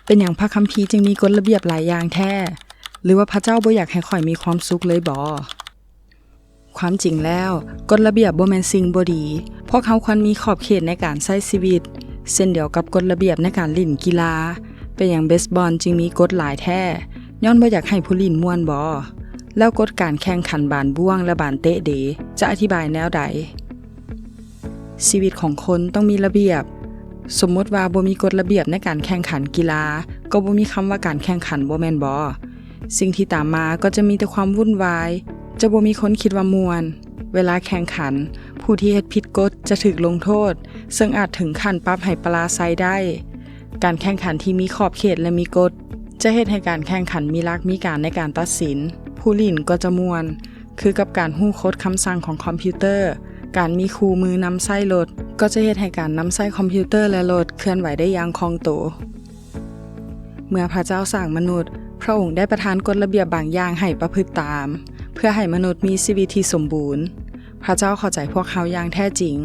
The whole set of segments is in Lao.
ເປັນຫຍັງພະຄຳພີຈຶ່ງມີກົດລະບຽບຫຼາຍຢ່າງແທ້? ຫຼືວ່າພະເຈົ້າບໍ່ຢາກໃຫ້ຂ້ອຍມີຄວາມສຸກເລີຍບໍ? ຄວາມຈິງແລ້ວ, ກົດລະບຽບບໍ່ແມ່ນສິ່ງບໍ່ດີ. ພວກເຮົາຄວນມີຂອບເຂດໃນການໃຊ້ຊີວິດ, ເຊັ່ນດຽວກັບກົດລະບຽບໃນການຫຼິ້ນກິລາ. ເປັນຫຍັງເບສບອນຈຶ່ງມີກົດຫຼາຍແທ້? ຍ້ອນບໍ່ຢາກໃຫ້ຜູ້ຫຼິ້ນມ່ວນບໍ? ແລ້ວກົດການແຂ່ງຂັນບານບ້ວງ ແລະ ບານເຕະເດ ຈະອະທິບາຍແນວໃດ? ຊີວິດຂອງຄົນຕ້ອງມີລະບຽບ. ສົມມຸດວ່າບໍ່ມີກົດລະບຽບໃນການແຂ່ງຂັນກິລາ, ກໍບໍ່ມີຄຳວ່າການແຂ່ງຂັນ, ບໍ່ແມ່ນບໍ? ສິ່ງທີ່ຕາມມາກໍຈະມີແຕ່ຄວາມວຸ່ນວາຍ, ຈະບໍ່ມີຄົນຄິດວ່າມ່ວນ. ເວລາແຂ່ງຂັນ, ຜູ້ທີ່ເຮັດຜິດກົດຈະຖືກລົງໂທດ, ເຊິ່ງອາດເຖິງຂັ້ນປັບໃຫ້ປະລາໄຊໄດ້. ການແຂ່ງຂັນທີ່ມີຂອບເຂດ ແລະ ມີກົດ ຈະເຮັດໃຫ້ການແຂ່ງຂັນມີຫຼັກມີການໃນການຕັດສິນ. ຜູ້ຫຼິ້ນກໍຈະມ່ວນ, ຄືກັບການຮູ້ກົດຄຳສັ່ງຂອງຄອມພິວເຕີ. ການມີຄູ່ມືນຳໃຊ້ລົດ ກໍຈະເຮັດໃຫ້ການນຳໃຊ້ຄອມພິວເຕີ ແລະ ລົດເຄື່ອນໄຫວໄດ້ຢ່າງຄ່ອງໂຕ. ເມື່ອພະເຈົ້າສ້າງມະນຸດ, ພະອົງໄດ້ປະທານກົດລະບຽບບາງຢ່າງໃຫ້ປະພຶດຕາມ, ເພື່ອໃຫ້ມະນຸດມີຊີວິດທີ່ສົມບູນ. ພະເຈົ້າເຂົ້າໃຈພວກເຮົາຢ່າງແທ້ຈິງ.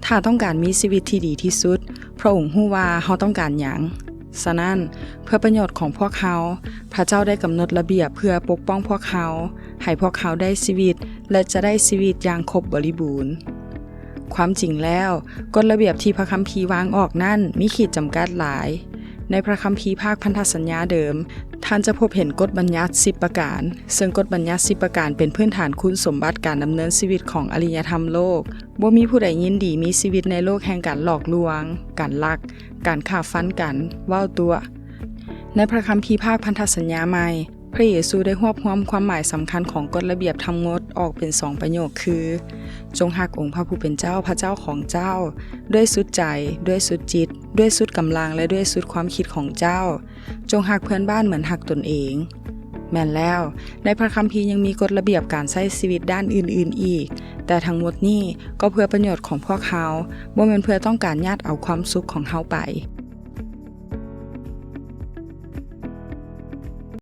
ຖ້າຕ້ອງການມີຊີວິດທີ່ດີທີ່ສຸດ, ພະອົງຮູ້ວ່າເຮົາຕ້ອງການຫຍັງ. ສະນັ້ນ, ເພື່ອປະໂຫຍດຂອງພວກເຮົາ, ພະເຈົ້າໄດ້ກຳນົດລະບຽບເພື່ອປົກປ້ອງພວກເຮົາ, ໃຫ້ພວກເຮົາໄດ້ຊີວິດ ແລະ ຈະໄດ້ຊີວິດຢ່າງຄົບບໍລິບູນ. ຄວາມຈິງແລ້ວ, ກົດລະບຽບທີ່ພະຄຳພີວາງອອກນັ້ນມີຂີດຈຳກັດຫຼາຍ. ໃນພະຄຳພີພາກພັນທະສັນຍາເດີມ, ທ່ານຈະພົບເຫັນກົດບັນຍັດສິບປະການ, ເຊິ່ງກົດບັນຍັດສິບປະການເປັນພື້ນຖານຄຸນສົມບັດການດຳເນີນຊີວິດຂອງອະລິຍະທຳໂລກ. ບໍ່ມີຜູ້ໃດຍິນດີມີຊີວິດໃນໂລກແຫ່ງການຫຼອກລວງ, ການລັກ, ການຂ້າຟັນກັນ, ເວົ້າຕົວະ. ໃນພະຄຳພີພາກພັນທະສັນຍາໃໝ່, ພະເຢຊູໄດ້ຮວບຮວມຄວາມໝາຍສຳຄັນຂອງກົດລະບຽບທັງໝົດອອກເປັນສອງປະໂຫຍກຄື, ຈົ່ງຮັກອົງພະຜູ້ເປັນເຈົ້າ, ພະເຈົ້າຂອງເຈົ້າ, ດ້ວຍສຸດໃຈ, ດ້ວຍສຸດຈິດ, ດ້ວຍສຸດກຳລັງ ແລະ ດ້ວຍສຸດຄວາມຄິດຂອງເຈົ້າ. ຈົ່ງຮັກເພື່ອນບ້ານເໝືອນຮັກຕົນເອງ. ແມ່ນແລ້ວ, ໃນພະຄຳພີຍັງມີກົດລະບຽບການໃຊ້ຊີວິດດ້ານອື່ນໆອີກ, ແຕ່ທັງໝົດນີ້ກໍເພື່ອປະໂຫຍດຂອງພວກເຮົາ, ບໍ່ແມ່ນເພື່ອຕ້ອງການຍາດເອົາຄວາມສຸກຂອງເຮົາໄປ.